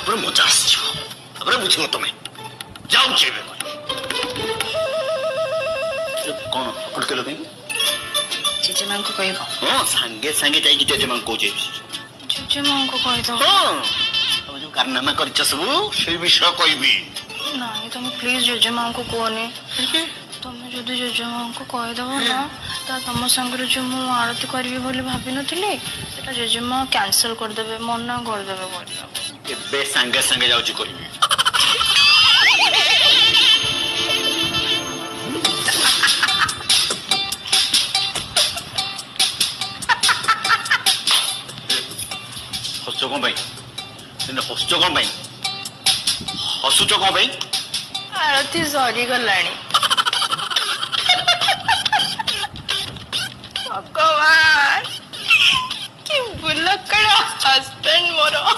ତାପରେ ମଜା ଆସିଯିବ, ତାପରେ ବୁଝିବ ତମେ। ଯାଉଛି ଏବେ। କଣ ଅଟକେଲ କାହିଁକି? ଜେଜେମାଙ୍କୁ କହିବ? ହଁ, ସାଙ୍ଗେ ସାଙ୍ଗେ ଯାଇକି ଜେଜେମାଙ୍କୁ କହୁଛି। ଜେଜେମାଙ୍କୁ କହିଦବ? ହଁ, ତମେ ଯୋଉ କାରନାମା କରିଛ ସବୁ ସେଇ ବିଷୟ କହିବି। ନାଇଁ, ତମେ ପ୍ଲିଜ ଜେଜେମାଙ୍କୁ କୁହନି। ତମେ ଯଦି ଜେଜେମାଙ୍କୁ କହିଦବ ନା, ତ ତମ ସାଙ୍ଗରେ ଯୋଉ ମୁଁ ଆଳତି କରିବି ବୋଲି ଭାବିନଥିଲି, ସେଟା ଜେଜେମା କ୍ୟାନସଲ କରିଦେବେ, ମନା କରିଦେବେ କରିବାକୁ। ଏବେ ସାଙ୍ଗେ ସାଙ୍ଗେ ଯାଉଛି କହିବି। ହସୁଛ କଣ ପାଇଁ? ହସୁଛ କଣ ପାଇଁ? ହସୁଛ କଣ ପାଇଁ? ଆଳତି ସରିଗଲାଣି। ଭଗବାନ, କି ବୁଲକଡ଼ ହଜବେଣ୍ଡ ମୋର।